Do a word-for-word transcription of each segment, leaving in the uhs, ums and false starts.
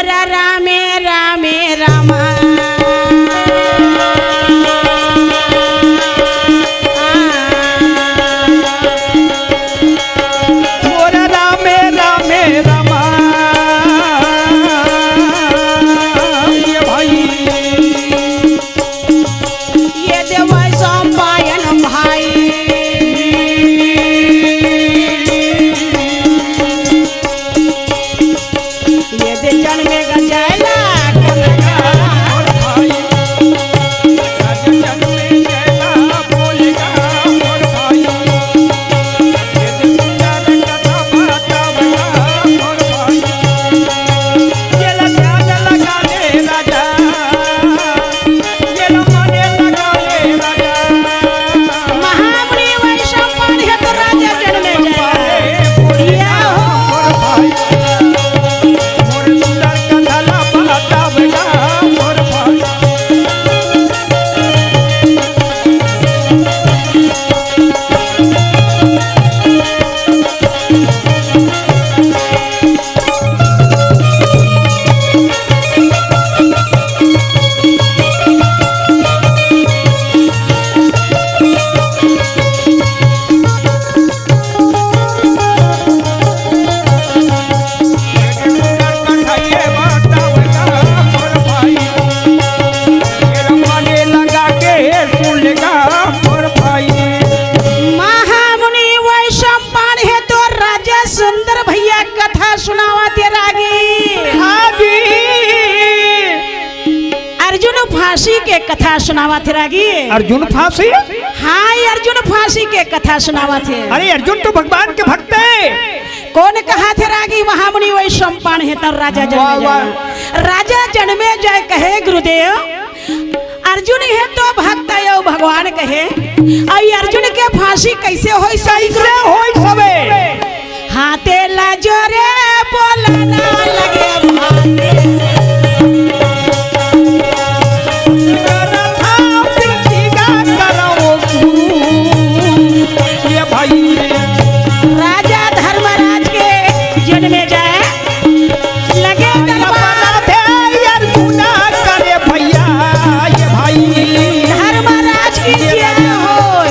रामे रामे रामा। मोर रामे रामे रामा। ये भाई, ये देवा सम पायन भाई। ये दे जन्मे गजाला। महामुनि वैशंपायन हे तो राजा जनमे जय। या हो। महामुनि वैशंपायन हे तो राजा सुंदर भैया कथा सुनावत हे रागी। हाँ जी। अर्जुन फांसी के कथा सुनावत हे रागी। अर्जुन फांसी? हाँ, ये अर्जुन फांसी के कथा सुनावत हे। अरे, अर्जुन तो भगवान के भक्त हे। कोन कहत हे रागी? महामुनि वैशंपायन हे तो राजा जनमे जय। राजा जनमे जय कहे गुरुदेव, अर्जुन हे तो भक्त हे, भगवान कहे, अउ अर्जुन के फांसी कइसे होइस? कइसे होइस हवे? हाथे ला जोरे बोलना लगे भाई। ये भाई। राजा धर्मराज के जनमे जय। लगे दरबार। हे अर्जुना करे भैया, ये भाई। धर्मराज की जय होय।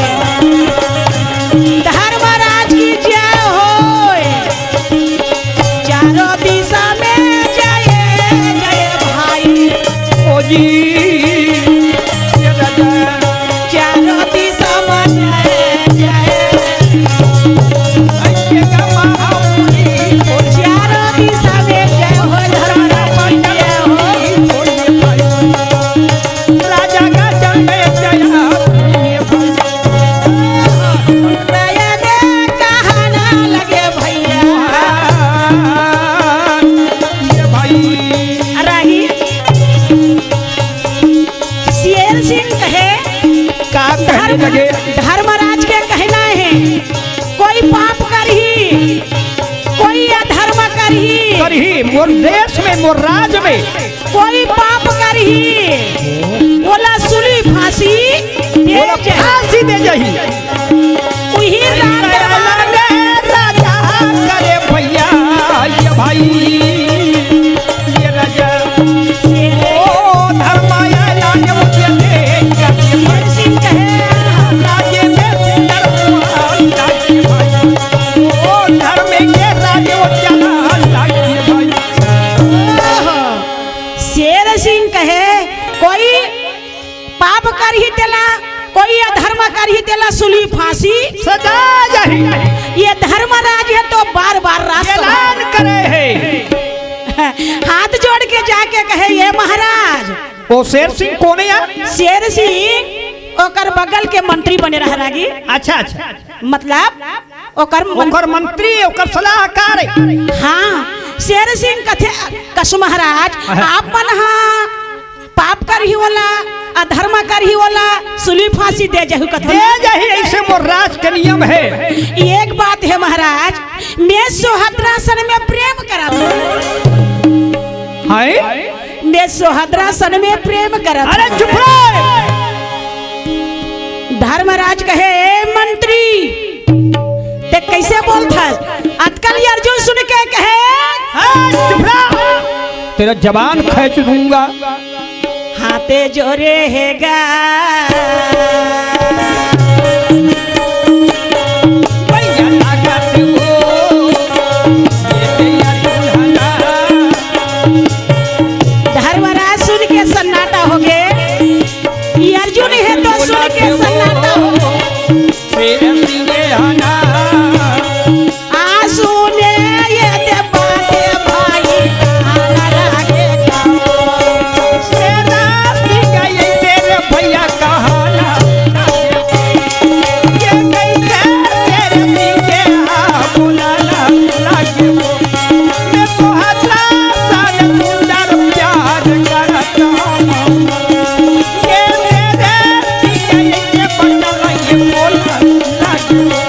धर्मराज की जय होय। चारों दिशा में जय जय भाई। ओ जी, ये राजा। चारों दिशा में जय जय। ऐसे का महामुनि। चारों दिशा में जय हो धर्मराज की जय हो। राजा का चरण में जय हो। दया दे कहना लगे भैया। ये भाई। रागी। शेर सिंह कहे, का कहने धर्म-, लगे? धर्मराज के कहना हे, कोई पाप करही, कोई अधर्म करही। करही, मोर देश में, मोर राज में। कोई पाप करही, ओला सूली फांसी दे ओला जाही। फांसी दे जाही। उही रात दरबार में राजा करे भैया, ये भाई। ये राजा। ओ धर्म आया लाने वो के दे। शेर सिंह कहे। लागे में से धर्म लागे भाई। ओ धर्म के राजे वो चला लागे भाई। ओहो। शेर सिंह कहे, कोई पाप करही तेला, कोई अधर्म करही तेला, सूली फांसी सजा जाही। ये धर्मराज हे तो बार बार राज सभा ऐलान करे हे। हाथ जोड़ के जाके कहे, ये महाराज। ओ शेर सिंह कोन हे? शेर सिंह ओकर बगल के मंत्री बने रहे रागी। अच्छा, अच्छा। मतलब ओकर मन- ओकर मंत्री, ओकर सलाहकार हे। हाँ, शेर सिंह कथे, कस महाराज, हाँ। आप मन हा पाप करही ओला, अधर्म करही ओला, सूली फांसी दे जाहू कथो। दे जाही, ऐसे मोर राज के नियम हे। एक बात हे महाराज, मैं सोहदरा सन में प्रेम करत हूँ। हाय? मैं सोहदरा सन में प्रेम करत हूँ। अरे चुप रहे। धर्मराज कहे, ए मंत्री, ते कैसे बोलथस? अतका ल अर्जुन सुन के कहे, हाँ, चुप रह। तेरा जबान खींच दूंगा। हाथे जोरे हे गा। भैया लागत हो, ये भैया दुल्हना। धर्मराज सुन के सन्नाटा हो गे। ये अर्जुन हे तो सुन के सन्नाटा हो गे। शेर सिंह ये हना। आंसू ने ये दे बाते भाई, आना लागे का। शेर सिंह ये तेरे भैया कहाना। ये कैसे शेर सिंह के हाँ बुलाना लागे वो। मैं सुहागरात साथ सुंदर प्यार करता हूँ। ये मेरे सिंह के बदला ये बोला लागे वो।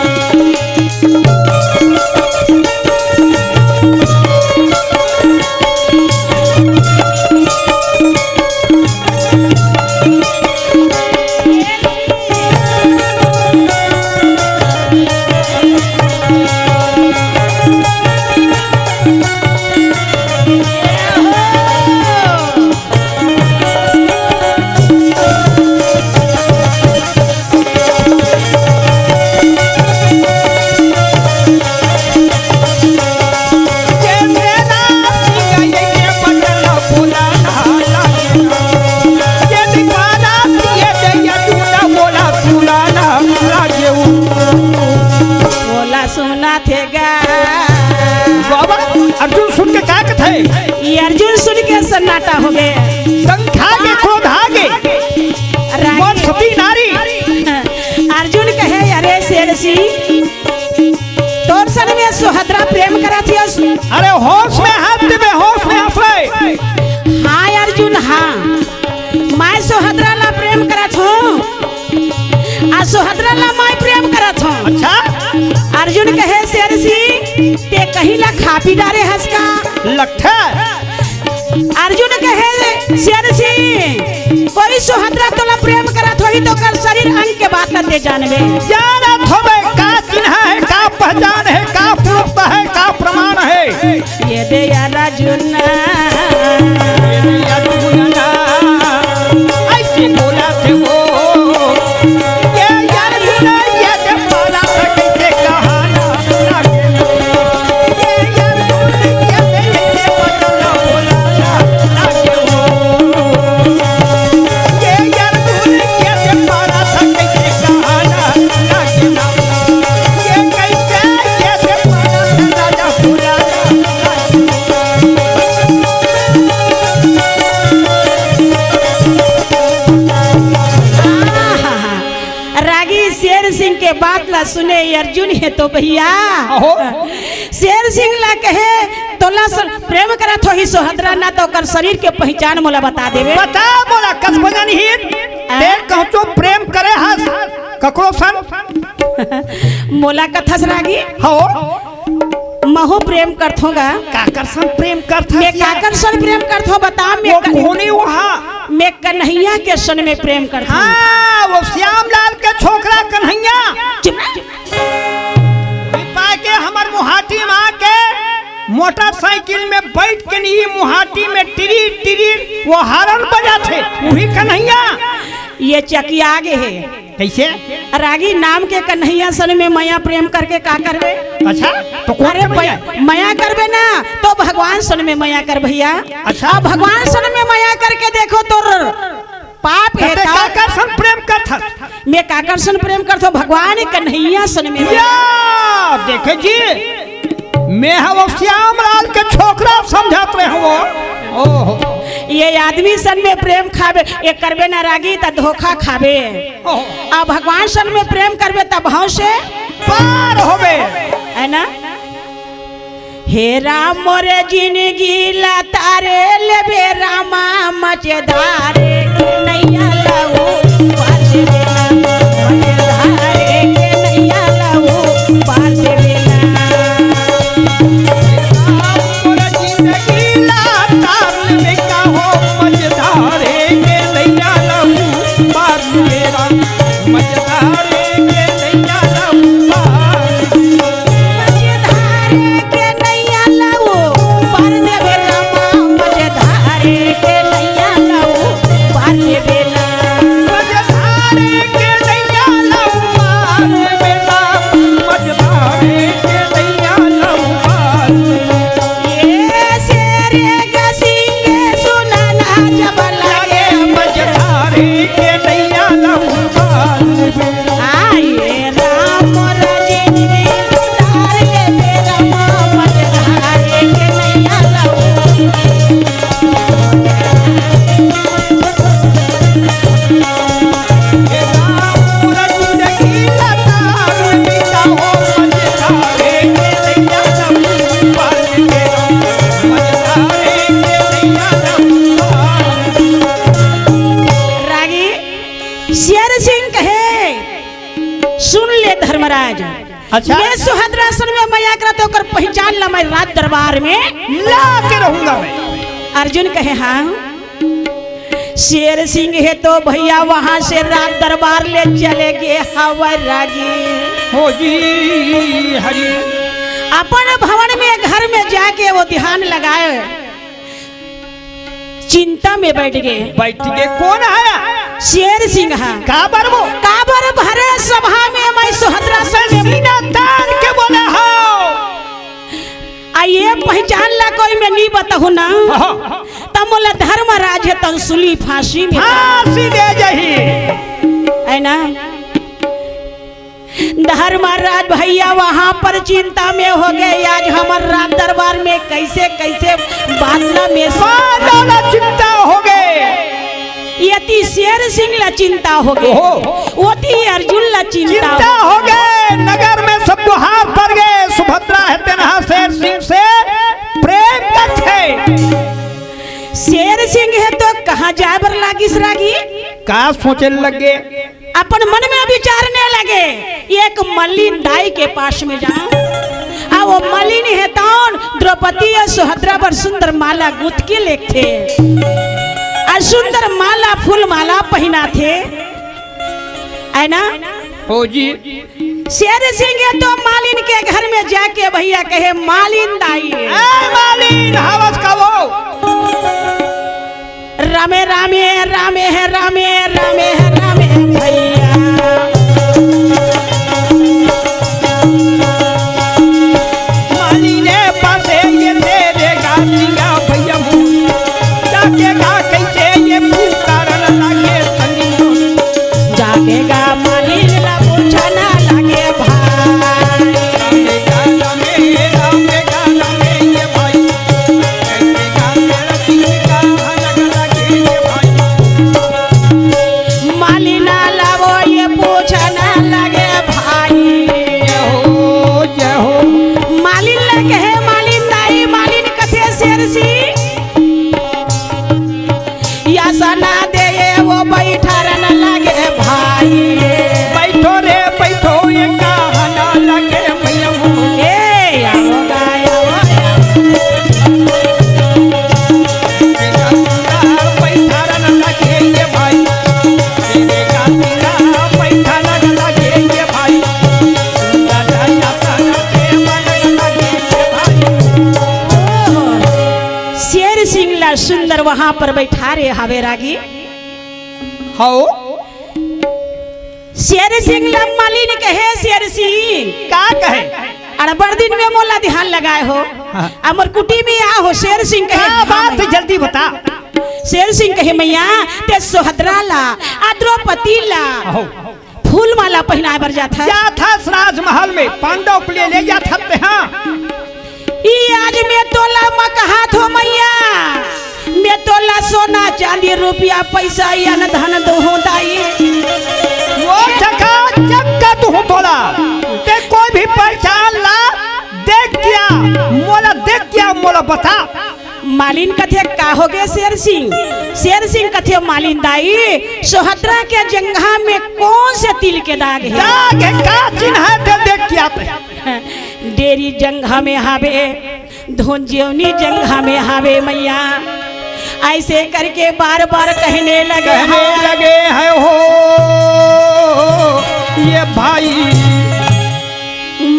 बोला सुना थे गा। बाबा, अर्जुन सुन के का कथे? ये अर्जुन सुन के सन्नाटा हो गे। संख्या के क्रोध आ गे। रानी। मोर सती नारी। अर्जुन कहे, अरे शेर सिंह, तोर सन में सुहद्रा प्रेम करत हियस। अरे होश में हाथ देबे, होश में हाथ रे। हाँ अर्जुन, हाँ, मैं सुहद्रा ला प्रेम करत हूँ, आ सुहद्रा ला मैं प्रेम करत हूँ। अच्छा। अर्जुन कहे, शेर सिंह, ते कहीं ला खा पी डारे हस का? लट्ठा। अर्जुन कहे, शेर सिंह, कोई सुहद्रा तोला प्रेम करत होही तो ओकर शरीर अंग के बात ला ते जानबे। जानत होबे, का चिन्हा हे, का पहचान हे, का पुरुष हे, का प्रमाण हे। ये दे यार अर्जुन। ये दे यार अर्जुन। ऐसे बोला थे वो। ये यार अर्जुन, ये दे बोला था कैसे कहाना। रागी शेर सिंह के बात ला सुने, ये अर्जुन हे तो भैया। अहो। शेर सिंह ला कहे, तोला स-, प्रेम करत होही सुहद्रा ना, तो ओकर शरीर के पहचान मोला बता देबे। बता मोला, कस बजन ही। आ? ते कहूँ तो प्रेम करे हस ककरो सन? मोला कथस रागी? हो। महू प्रेम करथों गा। काकर सन प्रेम करथस मैं या? काकर सन प्रेम करथों, बता, मैं वो क-, कोनी वहाँ। मैं कन्हैया के सन में प्रेम करथों। हाँ, वो श्याम लाल के छोकरा कन्हैया। चुप। पाके हमर मुहाटी में आके मोटरसाइकिल में बैठ के नहीं, मुहाटी में टिरी टिरी वो हारन बजाथे, वही कन्हैया। ये चकिया आगे हे। कैसे? रागी नाम के कन्हैया सन में मया प्रेम करके का करबे? अच्छा, तो कौन अरे कन्हैया? प-, मया करबे ना, तो भगवान सन में मया कर भैया। अच्छा। अब भगवान सन में मया करके देखो तोर पाप हे तब ते तो। काकर सन प्रेम करथस? मैं काकर सन प्रेम करथों? भगवान कन्हैया सन में। या, देखे जी, मैं हव श्याम लाल के छोकरा समझत रहे हव। ओहो। ये आदमी सन में प्रेम खाबे, ये करबे ना रागी त धोखा खाबे। ओहो। आ भगवान सन में प्रेम करबे तब हव से पार होबे। है ना? हे राम मोरे जिनगी ला तारे लेबे रामा मचेदारे के नैया लाऊ पार देबे ना, मचेदारे के नैया लाऊ पार देबे ना। हे राम मोरे जिनगी ला तार लेबे का हो मचेदारे के नैया लाऊ पार देबे ना, मचेदारे के नैया लाऊ पार। मचेदारे के नैया लाऊ पार देबे रामा, मचेदारे अच्छा। मैं सुभद्रासन में मया करा तो ओकर पहचान ला मैं राज दरबार में ला के रहूंगा मैं। अर्जुन कहे, हाँ। शेर सिंह हे तो भैया वहां से राज दरबार ले चले गे हवय रागी। हो जी, हरी। अपन भवन में, घर में जाके वो ध्यान लगाए, चिंता में बैठ गे। बैठ गे कोन आय? शेर सिंह हा। काबर वो? काबर भरे सभा में मैं सुभद्रासन में सीना तान के बोला हो। आ ये पहचान ला कोई मैं नहीं बताहूं ना, हाँ। त मोला धर्मराज हे तन सुली फांसी में फांसी दे जही। है ना? धर्मराज भैया वहां पर चिंता में हो गे, आज हमर राज दरबार में कैसे कैसे बादला में बादला चिंता हो गे। यति शेर सिंह ला चिंता हो गे, ओहो। ओती अर्जुन ला चिंता चिंता हो हो गे। नगर में सब गुहार पड़ गे, सुभद्रा हे तेनहा शेर सिंह से प्रेम करथे। शेर सिंह हे तो कहाँ जाए बर लागिस रागी? का सोचे लगे? अपन मन में विचारने लगे, एक मलिन दाई के पास में जाऊं। आ वो मलिन हे तौन द्रौपदी अउ सुभद्रा बर सुंदर माला गुथ के लेगथे। आ सुंदर माला, फूल माला पहिनाथे। है ना? हो जी। शेर सिंह हे तो मालिन के घर में जाके भैया कहे, मालिन दाई। ए मालिन, हवस का वो? रामे, रामे, रामे हे, रामे, रामे हे, रामे हे भैया। मालिने पासे ये तेरे गातिया भैया, जाके गा कैसे ये पुकारन लागे सनी। जाके गा मालिन ला पूछना लागे भाई। मालिना ला वो ये पूछना लगे भाई। जय हो, जय हो। मालिन ला कहे, मालिन दाई, मालिन कथे शेर सिंह। या सना दे ये वो बैठारन लगे भाई। बैठो रे, बैठो, ये कहना लगे मैया। ए, आओ गा, आओ, आओ। शेर सिंह ला सुंदर वहां पर बैठारे हवे रागी। हौ। शेर सिंह ला मालिन कहे, शेर सिंह। का कहे? अड़बड़ दिन में मोला ध्यान लगाए हो। हाँ। अमर कुटी में आ हो, शेर सिंह कहे, का हाँ बात है, मैया। जल्दी बता। शेर सिंह कहे, मैया, ते सुभद्रा ला, आ द्रौपदी ला, अहो। फूल माला पहिनाए बर जात हस। जात हस राजमहल में, पांडव के लिए ले जात हस ते, हाँ। ई आज मैं तोला म कहात हो मैया, मैं तोला सोना चांदी रुपया पैसा अन धन दूहूं दाई। वो चकाचक का दूहूं तोला, ते कोई भी पहचान ला, देख क्या, मोला देख क्या, मोला बता। मालिन कथे, का होगे शेर सिंह? शेर सिंह कथे, मालिन दाई, सोहतरा के जंघा में कौन से तिल के दाग हे? दाग हे, का चिन्ह हे, ते देख के आते। डेरी जंघा में हावे, धोंजेवनी जंघा में हावे मैया। ऐसे करके बार बार कहने लगे कहने हैं। लगे हैं हो ये भाई।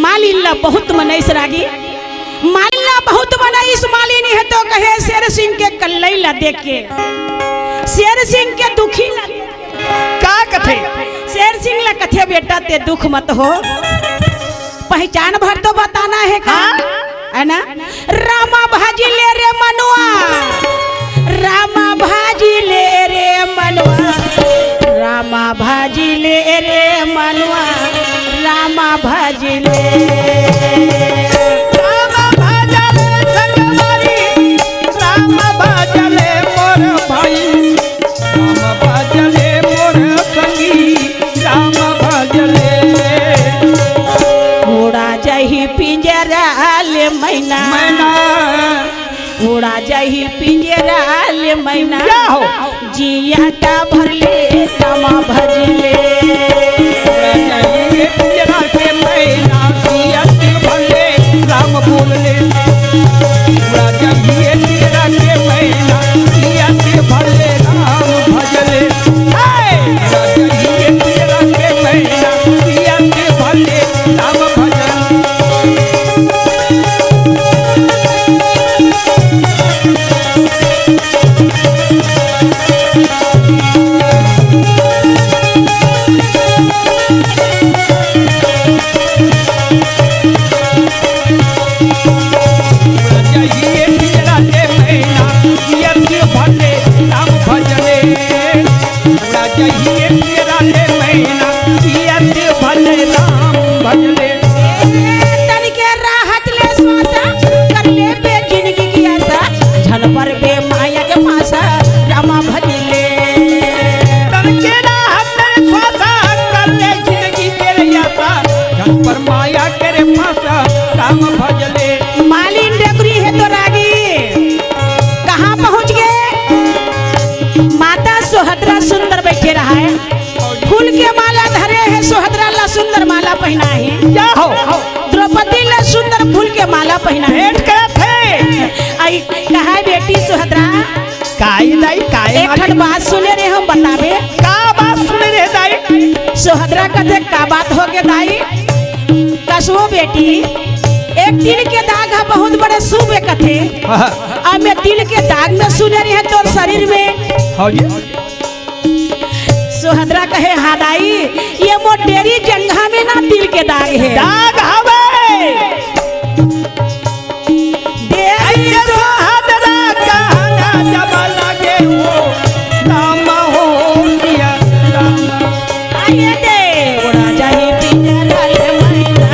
मालिन ला बहुत मनईस रागी, मालिन ला बहुत मनईस। मालिन हे तो कहे शेर सिंह के कल्लई ला देख के, शेर सिंह के दुखी ला देख के। का कथे? शेर सिंह ला कथे, बेटा ते दुख मत हो, पहचान भर तो बताना हे का? हाँ? है ना? रामा भाजी ले रे मनुआ, रामा भाजी ले रे मनुआ, रामा भाजी ले रे मनुआ, रामा भाजी ले। रामा भाजा ले संगवारी, रामा भाजा ले मोर भाई, रामा भाजा ले मोर संगी, रामा भाजा ले। उड़ा जाही पिंजरा ले मैना, मैना। उड़ा जाही पिंजरा ले मैना। क्या हो? जिया का भर ले रामा भज ले। उड़ा जाही पिंजरा ले मैना। बोल ले। उड़ा जाइए तेरा के मैना, पिया के भले राम भजले। हे! उड़ा जाइए तेरा के मैना, पिया के भले राम भजले। तनिके राहत ले श्वासा, कर ले बे जिंदगी की आशा, झन पर बे माया के पासा, रामा भजले। तनिके राहत ले श्वासा, कर ले जिंदगी के आशा, झन पर माया के रे पासा, राम भजले। मालिन डगरी हे तो रागी, कहाँ पहुँच गे? माता सोहदरा सुंदर बइठे रहय, फूल के माला धरे हे सोहदरा ला सुंदर माला पहिनाय हे। क्या हो? द्रौपदी ला सुंदर फूल के माला पहिनाय हे। भेंट करत हे। अई कहय बेटी सोहदरा, काई दाई, काई एक ठन बात सुने रहे हम, बताबे। का बात सुने रहे दाई? सोहदरा कथे, का बात होगे दाई? कस वो बेटी, एक तिल के दाग ह बहुत बड़े शुभ हे कथे। हाँ। अब मैं तिल के दाग में सुने रहे तोर शरीर में। हाँ जी। सोहदरा कहे, हाँ दाई, ये मोर डेरी जंघा में ना तिल के दाग हे। दाग हवे। डेरी अइसे सोहदरा कहना जब लगे हो, राम हो किया राम। आइए दे, उड़ा जाए पिंजरा ले मैना।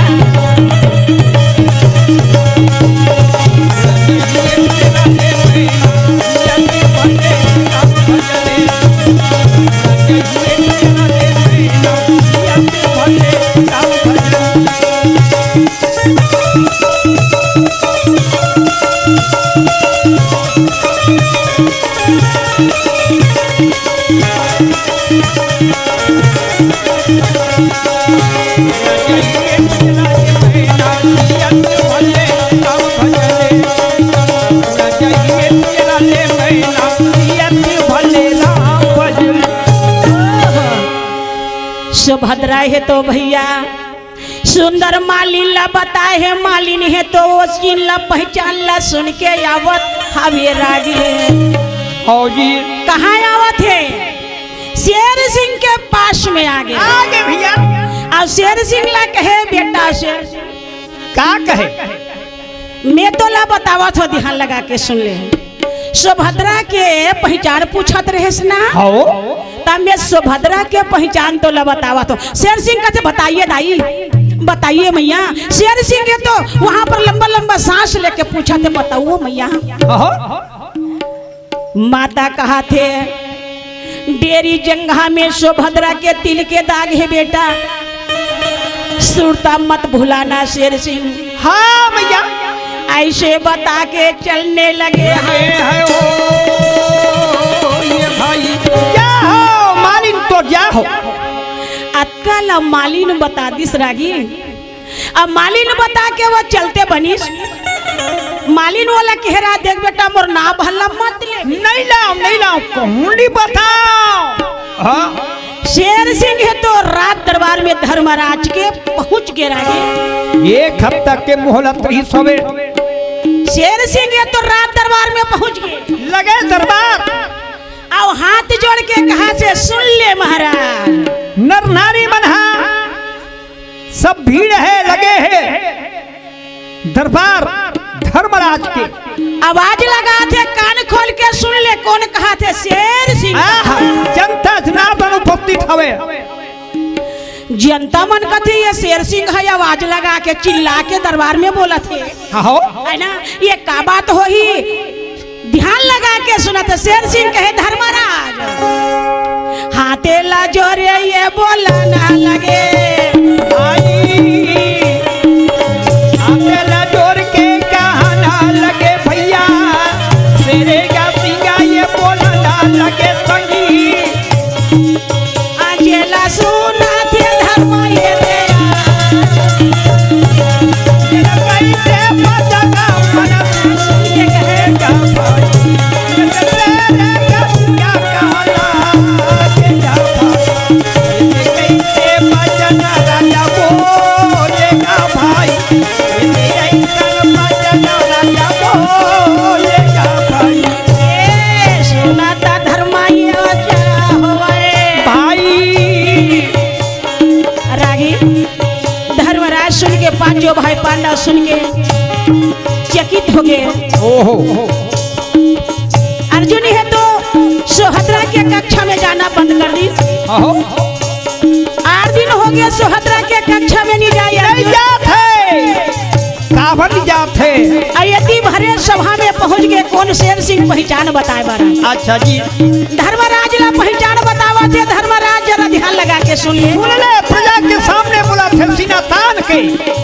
सुभद्रा हे तो भैया सुंदर मालिन ला बताय हे, मालिन हे तो ओ चिन्ह ला पहचान ला सुन के आवत हवे रागी। हौ जी। कहाँ आवत हे? शेर सिंह के पास में आगे। आगे भैया। अउ शेर सिंह ला कहे, बेटा शेर सिंह। का कहे? मैं तोला बतावत हों, ध्यान लगा के सुन ले। सुभद्रा के पहिचान पूछत रहेस ना? हौ। त मैं सुभद्रा के पहिचान तोला बतावत हों। शेर सिंह कथे, "बताइए दाई, बताइए मैया।" शेर सिंह हे तो वहाँ पर लंबा लंबा सांस लेके पूछत हे, "बताओ मैया।" हौ। माता कहत हे, "डेरी जंघा में सुभद्रा के तिल के दाग हे बेटा, सुरता मत भुलाना शेर सिंह।" हाँ मैया। अइसे बता के चलने लगे। लगे हैं ओ, ये भाई। क्या हो मालिन तो क्या हो? अतका ला मालिन बता दिस रागी। अब मालिन बता के वो चलते बनिस। मालिन ओला कहे रहा, "देख बेटा, मोर नाव भला मत ले।" नहीं लाव, नहीं लाव, कहूँ नहीं बताव। हाँ। शेर सिंह हे तो राज दरबार में धर्मराज के पहुँच गे रागी। एक हफ्ता के मोहलत रहिस हवे। शेर सिंह हे तो राज दरबार में पहुँच गे। लगे दरबार। अउ हाथ जोड़ के कहत हे, "सुन ले महाराज।" नर नारी मन हा सब भीड़ हे, लगे हे दरबार धर्मराज के। आवाज लगात हे, कान खोल के सुन ले, कोन कहत हे? शेर सिंह। आहा, जनता जनार्दन उपस्थित हवे। जनता मन कथे, "ये शेर सिंह हे, आवाज लगा के, चिल्ला के दरबार में बोलत हे।" हाँ हो। हे ना? ये का बात होही? ध्यान लगा के सुनत हे, शेर सिंह कहे, "धर्मराज, हाथे ला जोरे ये बोला ना लगे।" भाई, हाथे ला जोर के कहा ना लगे भैया, शेरे का सिंगा ये बोला ना लगे संगी। अजेला सुनत हे धर्म ये दया। कैसे सुन के चकित हो गए। ओहो। अर्जुन हे तो सुभद्रा के कक्षा में जाना बंद कर दिस। आहो। आठ दिन हो गए सुभद्रा के कक्षा में नहीं जाए। नहीं जात हे। काबर नहीं जात हे? अउ यति भरे सभा में पहुंच के कोन शेर सिंह पहिचान बताए बर? अच्छा जी। धर्मराज ला पहिचान बतावत हे। धर्मराज जरा ध्यान लगा के सुन ले। सुन ले, प्रजा के सामने बोलत हे सीना तान के।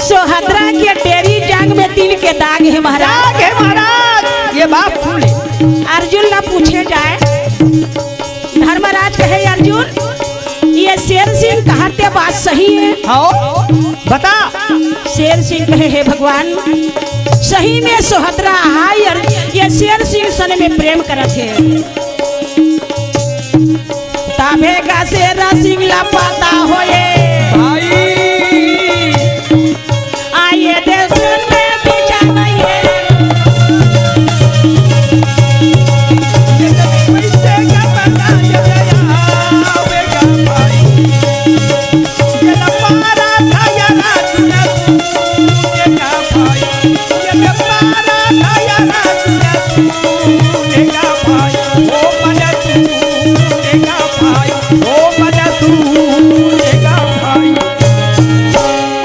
सुभद्रा के डेरी जांग में तिल के दाग हे महाराज। दाग हे महाराज, ये बात सुन ले। अर्जुन ला पूछे जाए, धर्मराज कहे, "अर्जुन, ये शेर सिंह कहत हे बात सही हे?" हाँ, बता। शेर सिंह कहे, "हे भगवान, सही में सुभद्रा हा, ये शेर सिंह सन में प्रेम करत हे।" तभे गा शेर सिंह ला पता होए। भाई। आइए देश में विचार आइए।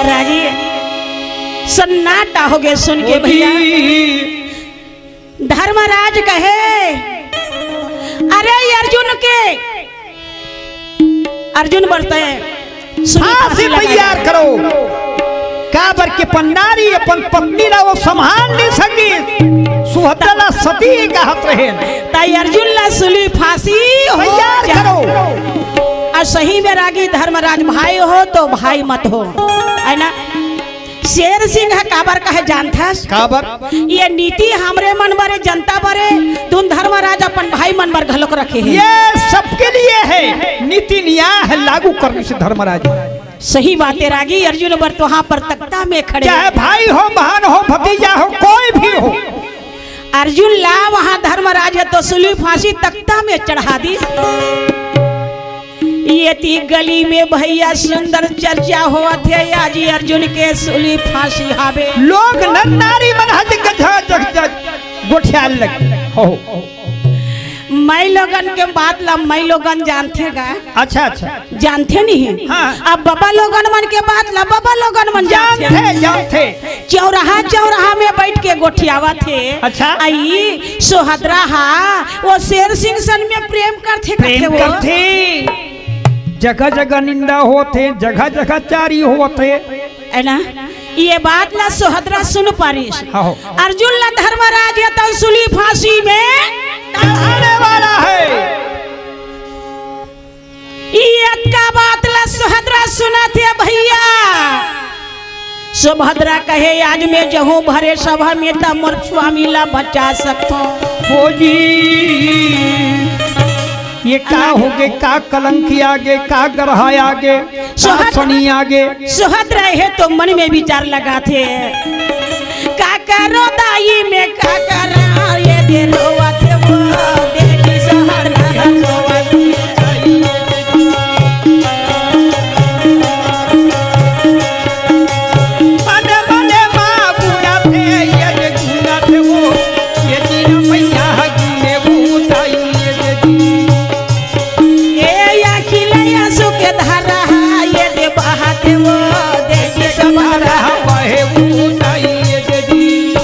रागी सन्नाटा हो गए सुन के भैया। धर्मराज कहे, "अरे अर्जुन के, अर्जुन बरते हैं, सुनी फांसी फांसी लगाए।" तैयार करो। काबर के पन्नारी अपन पत्नी ला वो संभाल नहीं सकी, सुभद्रा ला सती कहत रहे। ताई अर्जुन ला सुली फांसी हो तैयार जा। करो। अउ सही में रागी धर्मराज भाई हो तो भाई मत हो, है ना? शेर सिंह ह काबर कहे जानथस? काबर? ये नीति हमरे मन बरे, जनता बरे, धुन धर्मराज अपन भाई मन बर घलोक रखे हे। ये सबके लिए है, नीति न्याय है, लागू करने से धर्मराज। सही बात हे रागी, अर्जुन बर तो हाँ पर तख्ता में खड़े। चाहे भाई हो, बहन हो, भतीजा हो, कोई भी हो। अर्जुन ला वहाँ धर्मराज हे तो सुली फांसी तख्ता में चढ़ा दिस। ये ती गली में भैया सुंदर चर्चा होवत हे, आज अर्जुन के सुली फांसी हावे। लोग नर नारी मन हज गजा जग जग गोठियाल लगे। हो। माई लोगन के बात ला माई लोगन जानथे गा। अच्छा, अच्छा। जानथे नहीं। हाँ। अब बबा लोगन मन के बात ला बबा लोगन मन जानथे। जानथे, जानथे। चौराहा, चौराहा में बैठ के गोठियावत हे। अच्छा। आई सुभद्रा हा, वो शेर सिंह सन में प्रेम करथे, प्रेम कथे वो। करथे। जगह जगह निंदा होत हे, जगह जगह चारी होत हे। है ना? ये बात ला सुभद्रा सुन पारिस। हाँ हो। अर्जुन ला धर्मराज हे तो सुली फांसी में चढ़ाने वाला है। ई अतका बात ला सुभद्रा सुनत हे भैया। सुभद्रा कहे, "आज मैं जहूँ भरे सभा में त मोर स्वामी ला बचा सकथों।" हो जी, ये का होगे, का कलंक आगे, का ग्रह आगे, का सुभद्रा शनि आगे। सुभद्रा हे तो मन में विचार लगाथे। का करो दाई में का करा, ये दे रोवत वो, देखी सहर लगा रोवत। बने बने माँ गुना थे, ये दे गुना थे वो, ये दीना मैया गुने वो ताई, ये दे दी। ए अखिल आंसू के धारा, ये दे बहाते वो, देखी समारा बहे वो ताई, ये दे दी।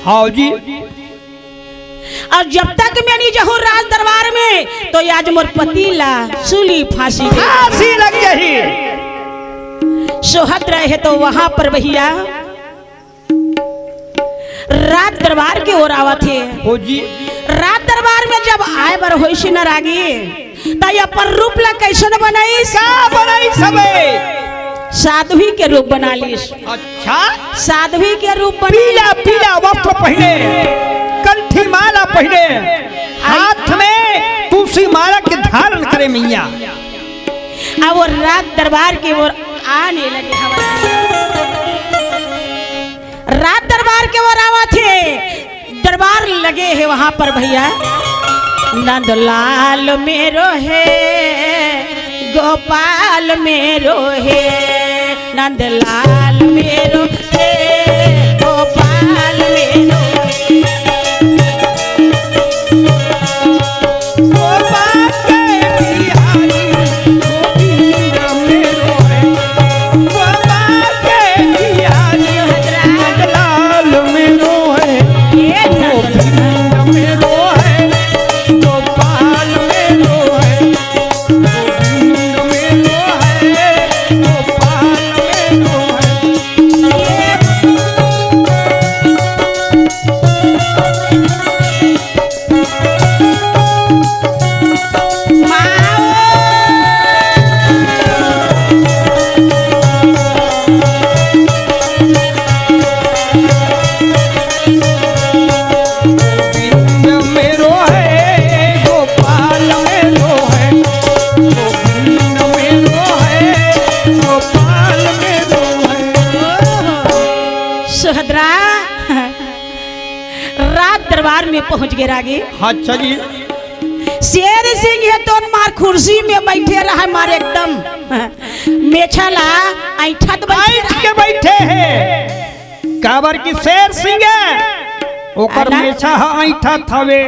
आओ जी। अउ जब तक मैं नइ जाहूं राज दरबार में, त आज मोर पति ला सूली फांसी दे। फांसी लग जाही। सोहत रहे त वहां पर भइया राज दरबार के ओर आवत हे। हो जी। राज दरबार में जब आय बर होइस न रागी, त अपन रूप ला कइसन बनाइस? का बनाइस हवे? साध्वी के रूप बना लिस। अच्छा। साध्वी के रूप बना पीला, लिस। पीला वस्त्र पहिने, कंठी माला पहिने, हाथ में तुलसी माला के धारण करे मइया। अब वो राज दरबार के ओर आने लगे हवय। राज दरबार के ओर आवत हे, दरबार लगे हे वहां पर भइया। नंदलाल मेरो हे, गोपाल मेरो हे, नंदलाल मेरो हे, गोपाल मेरो हे। गोपाल के बिहारी गोविंद मेरो हे। गोपाल के बिहारी नंदलाल मेरो हे। गोविंद मेरो हे। गोपाल मेरो हे। गोविंद मेरो हे। गोपाल मेरो हे। गोविंद मेरो हे, गोपाल मेरो हे, गोविंद मेरो हे, गोपाल मेरो हे। सुभद्रा, राज दरबार में पहुंच गे रागी। अच्छा जी। शेर सिंह हे तोन मार कुर्सी में बइठे रहय मार एकदम मेछा ला अइंठत बइठे रहय। के बइठे हे। काबर कि शेर सिंह हे, ओकर है ना? मेछा ह अइंठत हवे।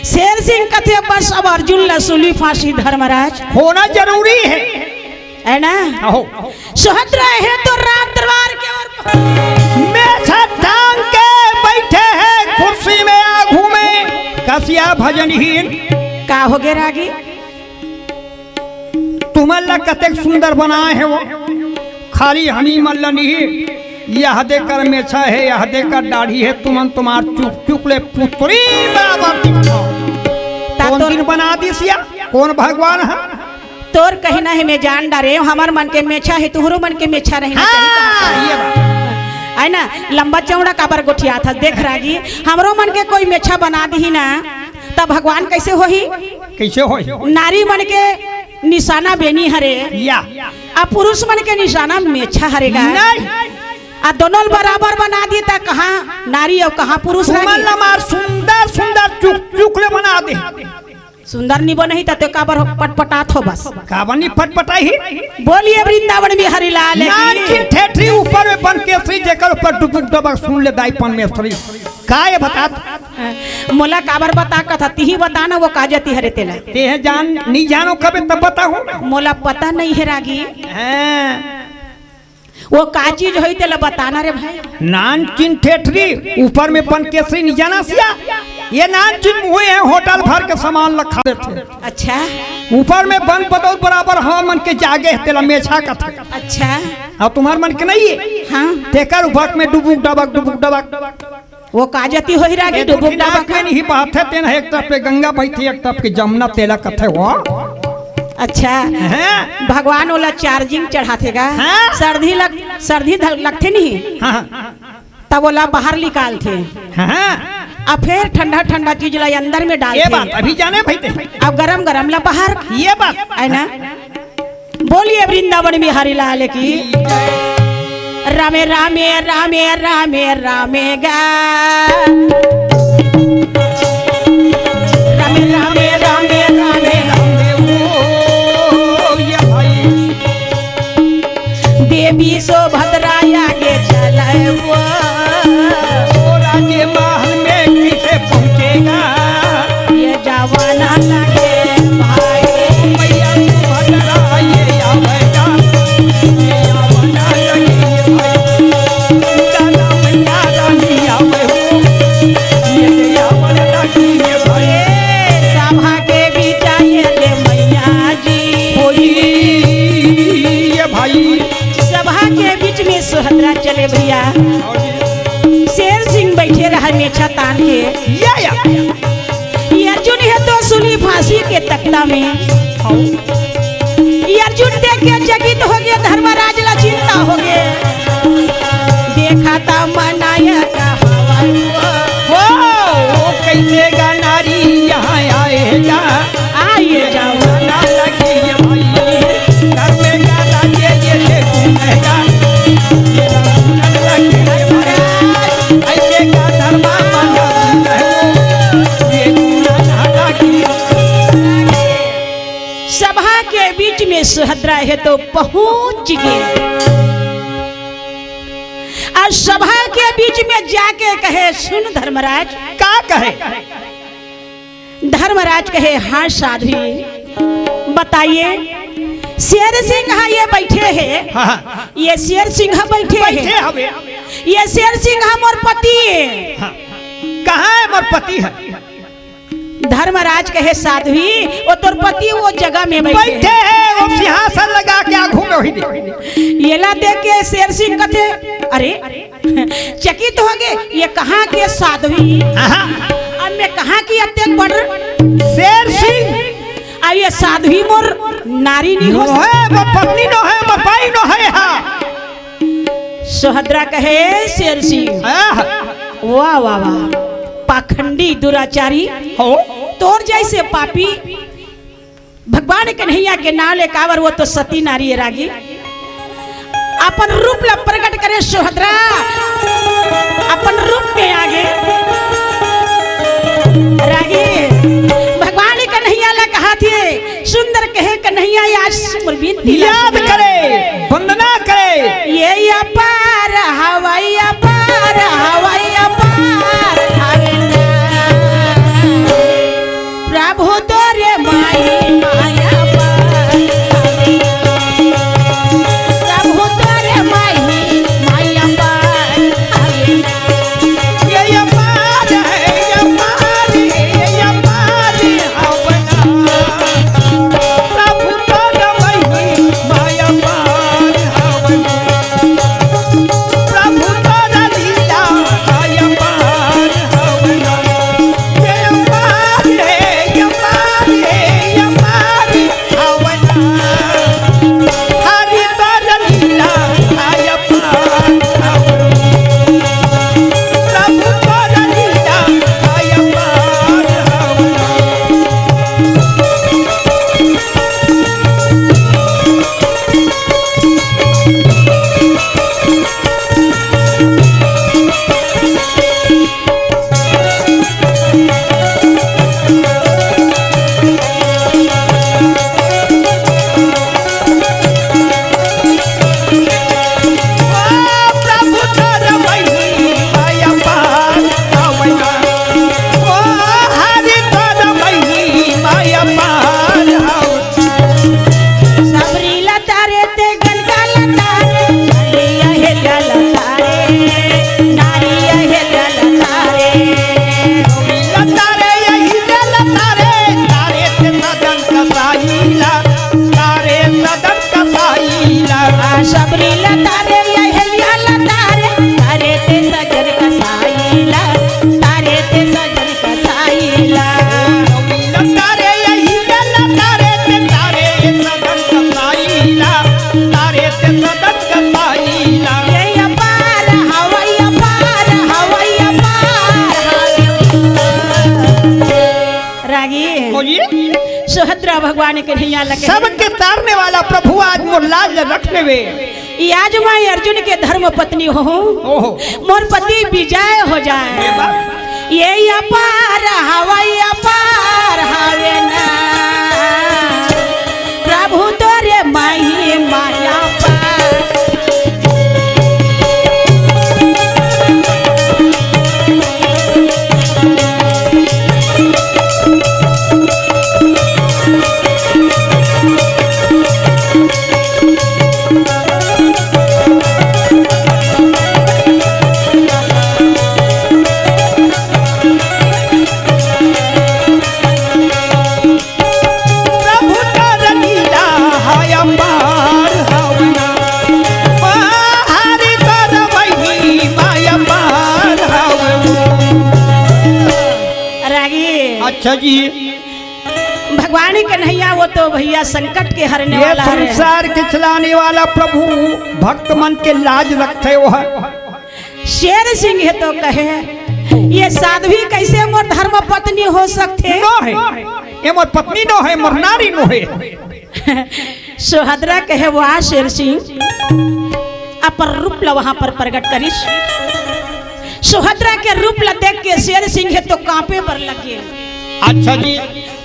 शेर सिंह कथे, "बस अब अर्जुन ला सूली फांसी धर्मराज।" होना जरूरी हे। है ना? अहो। सोहत रहे त राज दरबार के ओर मेछा टांग के बइठे हे कुर्सी में आगू में। कसिया भजनहीन। का होगे रागी? तुमन ला कतेक सुंदर बनाय हे वो, खाली हमी मन ला नहीं। यह दे कर मेछा हे, यह दे कर दाढ़ी हे, तुमन तुम्हार चुक चुक ले पुतरी बराबर दिखथव। ता कोन तोर दिन बना दिस या? कोन भगवान हे? तोर कहना हे मैं जान डारे, हमर मन के मेछा हे, तुहरो मन के मेछा रहना चाहिए। हाँ, ये बात। है ना, लंबा चौड़ा काबर गोठियात हस? देख रागी, हमरो मन के कोई मेछा बना दिही ना, त भगवान कइसे होही? कइसे होही? नारी मन के निशाना बेनी हरे, या। अउ पुरुष मन के निशाना मेछा हरे गा। नहीं। अउ दोनों ल बराबर बना दिही त कहाँ नारी अउ कहाँ पुरुष रही? तुमन ला मार सुंदर सुंदर चुक चुक ले बना दे। सुंदर नी बनही त ते काबर पटपटात हो बस? काबर नी पटपटाही? बोलिए वृंदावन बिहारी लाल की। नानकिन ठेठरी ऊपर में बन केसरी, जेकर ऊपर डुबुक डबक सुन ले दाई परमेश्वरी। का ये बतात? मोला काबर बता कथा, तिही बता ना, वो का जती हरे तेला। ते हे जान, नी जानो कबे तब बताहूँ। मोला पता नहीं हे रागी। हैं। वो का चीज होही तेला बताना रे भाई। नानकिन ठेठरी, ऊपर में बन केसरी नी जानस या। ये नानकिन मुँह हे, होटल भर के सामान ला खा देथे। अच्छा। ऊपर में बन बदौर बराबर हवा मन के जागे हे, तेला मेछा कथे। अच्छा। अउ तुम्हर मन के नहीं हे? हाँ। तेकर ऊपर में डुबुक डबक, डुबुक डबक। वो का जती होही रागी, ये डुबुक डबक? नहीं बात हे, तेन एक तरफ पे गंगा बहथे, एक तरफ के जमुना, तेला कथे वो। अच्छा। हैं? भगवान ओला charging चढ़ाथे गा। हाँ। सर्दी लग, सर्दी धल-, लगथे नहीं। हाँ, हाँ। तब ओला बाहर निकालथे। हाँ। अउ फेर ठंडा ठंडा चीज ला अंदर में डालथे। ये बात अभी जाने भाई ते। अउ गरम गरम ला बाहर। ये बात। है ना? बोलिए वृंदावन बिहारी लाल की। रामे रामे रामे रामे रामे गा। रामे रामे रामे रामे रामे ओ ये भाई। देवी सुभद्रा आगे चले वो। ओ राजे महल में कैसे पहुँचेगा? ये जवाना लगे भाई। मैया सुभद्रा ये आवेगा, ये जवाना लगे भाई। दादा मैया रानी आवे हो। तख्ता में। ये अर्जुन देख के चकित हो गए, धर्मराज ला चिंता हो गए। देखा था मनाया का हवा हो, वो कैसे गा नारी यहाँ आएगा? आइए जाओ। ना लगी ये भाई, घर में गाना ये, ये देखो महंगा। ये लगी ये भाई, ऐसे का धर्मा बना है वो, ये गुना ना लगी। सभा के बीच में सुभद्रा हे तो पहुंच गए। अउ सभा के बीच में जाके कहे, "सुन धर्मराज।" का कहे? धर्मराज कहे, "हाँ साध्वी, बताइए।" शेर सिंह ह ये बैठे हे। हाँ, हाँ। ये शेर सिंह ह बैठे हे। बैठे हवे। ये शेर सिंह ह मोर पति हे। हाँ। कहाँ हे मोर पति ह? धर्मराज कहे, "साध्वी, वो तोर पति वो जगह में बैठे बैठे हे।" हे, वो सिंहासन लगा के आगू में वही दे। येला देख के शेर सिंह कथे, "अरे, चकित हो गए, ये कहाँ के साध्वी? आहा। अब मैं कहाँ की अतेक बड़ शेर सिंह। अब ये साध्वी मोर नारी नहीं हो सकती।" नोहे, मोर पत्नी नोहे, मोर बाई नोहे हा। सुभद्रा कहे, "शेर सिंह।" आह। वाह, वाह, वाह। पाखंडी दुराचारी। हो। तोर जैसे पापी भगवान कन्हैया के नाम ले काबर, वो तो सती नारी हे रागी। अपन रूप ला प्रकट करे सुभद्रा, अपन रूप में आगे। रागी भगवान कन्हैया ला कहा थे, सुंदर कहे कन्हैया, आज मोर बिनती ला याद सुन। करे, वंदना करे। ये अपार हवय, अपार हवय, अपार हवय ना। प्रभु तोरे महिमा अपार हवय ना। प्रभु तोरे महिमा अपार हवय ना। ये अपार है, ये अपार है, ये अपार है। सबरी ला तारे ते गनका ला तारे, नारी अहेल्या ला तारे, नारी अहेल्या ला तारे। आ, सबरी ला तारे, अहेल्या ला तारे, तारे ते सजन कसाईला, तारे ते सजन कसाईला। ये अपार हवय, अपार हवय, अपार हवय। रागी। बोलिए। सुभद्रा भगवान कन्हैया ला कहे, सबके तारने वाला प्रभु आज मोर लाज रख लेवे। ये आज मैं अर्जुन के धर्म पत्नी होहूँ। ओहो। मोर पति विजय हो जाए। ये बात। ये अपार हवय, अपार हवे ना। प्रभु तोरे महिमा अपार। प्रभु तोर लीला है अपार हवना। ओ हरि तोर महिमा अपार हवना। रागी। अच्छा जी। वाणी कन्हैया, वो तो भैया संकट के हरने ये वाला हरे। संसार के चलाने वाला प्रभु, भक्त मन के लाज रखथे वो ह। शेर सिंह हे तो कहे, ये साध्वी कैसे मोर धर्म पत्नी हो सकथे? नो हे, ये मोर पत्नी नो हे, मोर नारी नो हे। सुभद्रा कहे, वाह शेर सिंह, अपन रूप ला वहां पर प्रकट करिस। सुभद्रा के रूप ला देख के शेर सिंह हे तो कांपे बर लगे। अच्छा जी।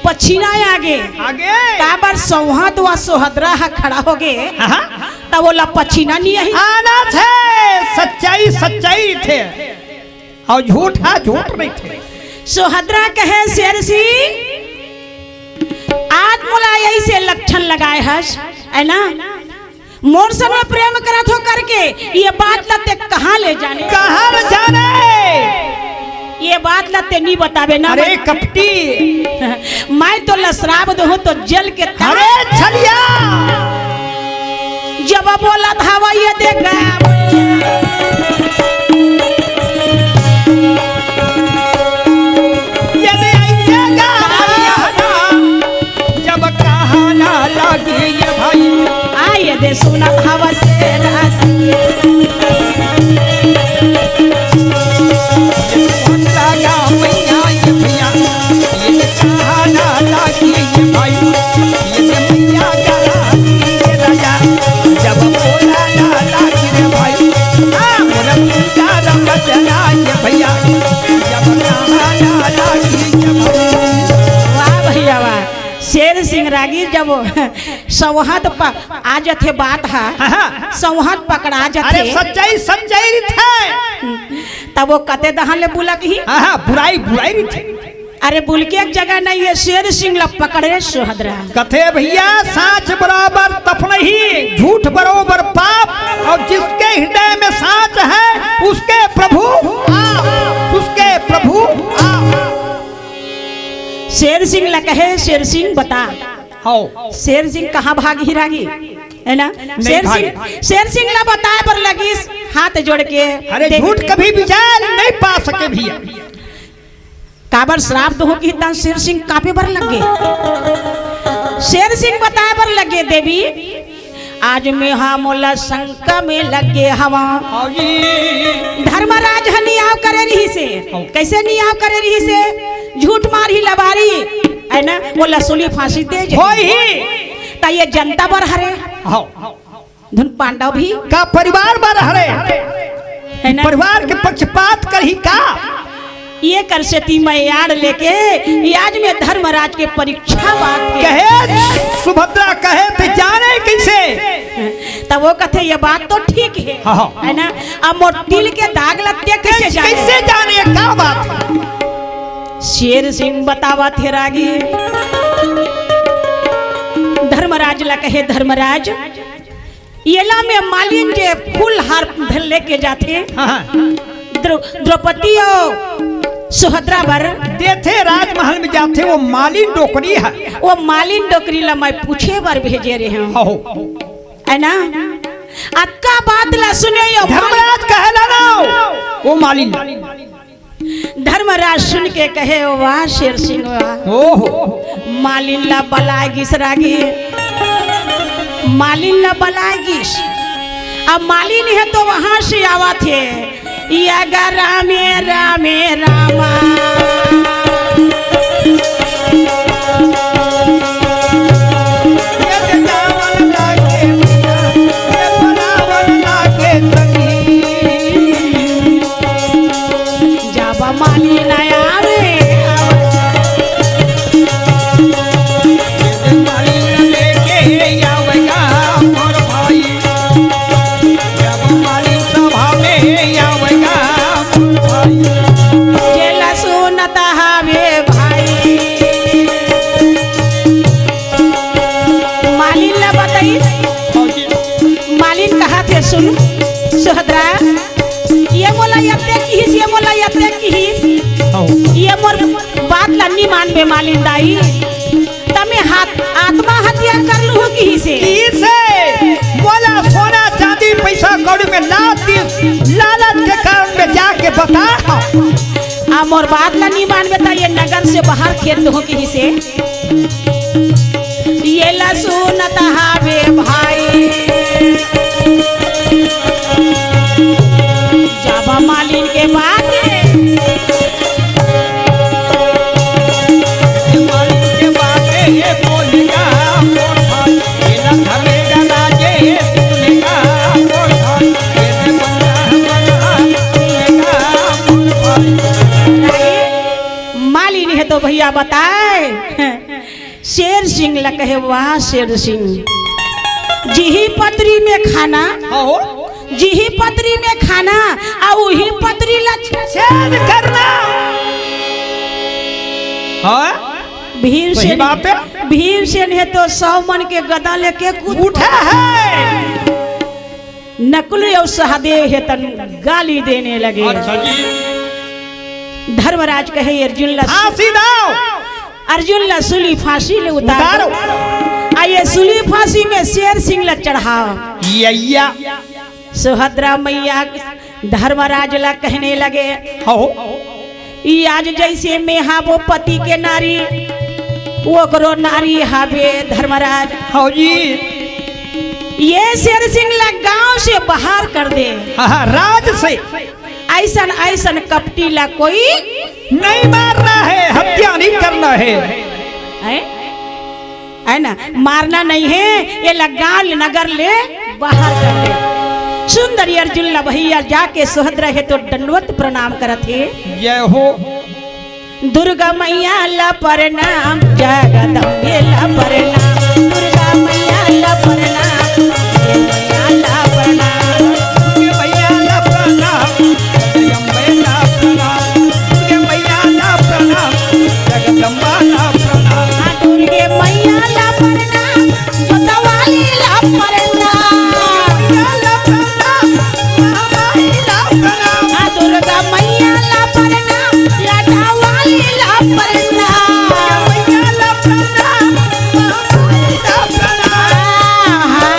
पछीना आगे। आगे। काबर सौंहत व सुभद्रा ह खड़ा होगे। हाँ। त ओला पछीना नहीं आही। आना थे, सच्चाई सच्चाई थे। अउ झूठ ह झूठ नहीं थे। सुभद्रा कहे, शेर सिंह, आज मोला ऐसे लक्षण लगाए हस, है ना? मोर संग में प्रेम करत हो करके, ये बात ला ते कहाँ ले जाने? कहाँ ले जाने? ये बात ला ते नहीं बताबे ना। अरे मत कपटी। मैं तो ला श्राप दूँ तो जल के ताप। अरे छलिया। जब बोलत हवा ये देख गया। ये दे ऐसे गाना, जब कहाना लगी ये भाई। आ ये दे सुनत हवा शेर सिंह। ये कौन लगा मैया ये भैया, ये कहाना लगी ये भाई। ये मैया का रानी के राजा, जब बोला ना लागी रे भाई, आ मोर पूजा रंग चला ये भैया, जब कहा ना लागी रे भाई। वाह भैया वाह, शेर सिंह रागी जब सौंहत प-, आ जथे बात हा, हाँ, हाँ। सौंहत पकड़ा अरे जथे। सच्चाई सच्चाई रिथे। तब वो कते दहां ले बुलक ही। हाँ, हाँ, बुराई बुराई रिथे। अरे, बुलके के जगह नहीं हे, शेर सिंह ला पकड़े सुभद्रा। कथे भैया, साँच बराबर तप नहीं, झूठ बरोबर पाप, और जिसके हृदय में साँच है, उसके प्रभु आप, उसके प्रभु आप। शेर सिंह ला कहे, शेर सिंह बता। हाँ। शेर सिंह कहाँ भागही रागी, है ना? नहीं शेर भागी। सिंह, शेर सिंह ला बताए बर लगिस, हाथ जोड़ के अरे देख। झूठ कभी विजय नहीं पा सके भैया। काबर श्राप दूँ कि तन शेर सिंह कांपे बर लग गे। शेर सिंह बताए बर लग गे, देवी, आज में हा मोला शंका में लग गे हवा। हाँ जी। धर्मराज ह नियाव करे रहिसे। हाँ। कैसे नियाव करे रहिसे? झूठ मारही लबारी, है ना? मोला सूली फांसी दे जे। होही। त ये जनता बर हरे। हाँ। धुन पांडव भी का परिवार बर हरे, है ना? परिवार के पक्षपात करही का? ये कर सेती मैं आड़ लेके आज में धर्मराज के परीक्षा बात के कहे सुभद्रा कहे ते जाने कैसे? तब वो कथे, "ये बात तो ठीक है, हाँ, हाँ। है ना? अब मोर तिल के दाग लगते कैसे जाने?" कैसे जाने, का बात? शेर सिंह बतावत हे रागी, धर्मराज ला कहे, धर्मराज, एला में मालिन जे फूल हार धर लेके जाथे, हाँ, हाँ। द्रौ-, द्रौपदी अउ सुभद्रा बर देथे, राजमहल में जाथे, वो मालिन डोकरी हे। वो मालिन डोकरी ला मैं पूछे बर भेजे रहे हूँ। हो। है ना? अतका बात ला सुने यो धर्मराज कहे ला ना, वो मालिन। धर्मराज सुन के कहे, "वाह शेर सिंह वाह।" ओहो। मालिन ला बलाय गिस रागी, मालिन ला बलाय गिस। अब मालिन हे तो वहां से आवत हे, "या गा रामे रामे रामा।" जब मालिन आवे, मालिन लेके आवेगा मोर भाई। जब मालिन सभा में आवेगा मोर भाई। जेला सुनत हवे भाई। मालिन ला बताई। मालिन कहाथे सुन, सुभद्रा, ये मोला यते किहिस, ये मोला यते किहिस। हौ। ये मोर बात ला नी मानबे मालिन दाई। तमे हाथ, आत्महत्या कर लूहू किहिसे। किहिसे? मोला सोना चांदी पैसा कौड़ी में लात दिस, लालच के कारण में जाके बता। आ मोर बात ला नी मानबे त ये नगर से बाहर खेद दूहू किहिसे। सुनत हावे भाई, जब मालिन के बात, मालिन के बात हे बोलेगा मोर भाई, ये ना धरेगा राजे, ये सुनेगा मोर भाई, ये ना बंदा बना सुनेगा मोर भाई। मालिन हे तो भैया बताए, शेर सिंह ला कहे, "वाह शेर सिंह, जिही पतरी में खाना, हाँ हो। जिही पतरी में खाना, आ उही पतरी ला छेद करना।" हाँ? भीमसेन, सही बात है। भीमसेन हे तो सौ मन के गदा लेके कूद उठा है। नकुल अउ सहदेव हे तन गाली देने लगे। अच्छा जी। धर्मराज कहे, "अर्जुन ला फांसी दो। अर्जुन ला सूली फांसी ले उतार दो। उतारो। आ ये सूली फांसी में शेर सिंह ला चढ़ाओ।" या, या। सुभद्रा मैया धर्मराज ला कहने लगे, हो। ई आज जैसे मैं हावो पति के नारी, ओकरो नारी हावे धर्मराज। हाँ जी। ये शेर सिंह ला गांव से बाहर कर दे। हाँ, हाँ, राज से। ऐसन, ऐसन कपटी ला कोई नहीं मारना है, हत्या नहीं करना है। हैं? है ना, मारना नहीं है, ये ला गांव नगर ले बाहर कर दे। सुंदर अर्जुन ला भैया जाके सुभद्रा हे तो दंडवत प्रणाम करत हे। जय हो। दुर्गा मैया ला प्रणाम, जगदम्बे ला प्रणाम, दुर्गा मैया ला प्रणाम, दुर्गे मैया ला प्रणाम। दुर्गे मैया ला प्रणाम, जगदम्बे ला प्रणाम, दुर्गे मैया ला प्रणाम, जगदम्बा ला प्रणाम। हाँ, दुर्गे मैया ला प्रणाम, जोतवाली ला प्रणाम। दुर्गा मैया ला प्रणाम, महामाई ला प्रणाम। हाँ, दुर्गा मैया ला प्रणाम, लाटावाली ला प्रणाम। दुर्गा मैया ला प्रणाम, महामाई ला प्रणाम। हाँ, हाँ।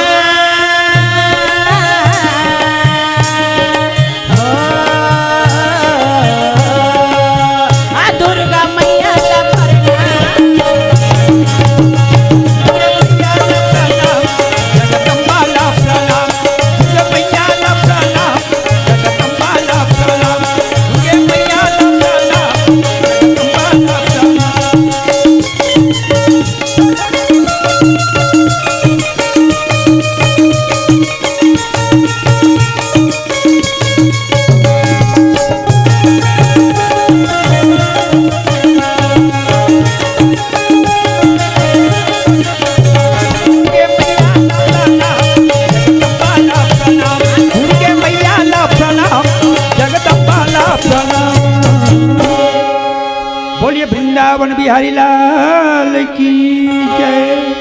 आ दुर्गा मैया ला प्रणाम। दुर्गा मैया ला प्रणाम, जगदम्बा ला प्रणाम। दुर्गा मैया ला प्रणाम, जगदम्बा ला प्रणाम। दुर्गा मैया ला प्रणाम, जगदम्बा ला प्रणाम। बोलिए वृंदावन बिहारी लाल की जय।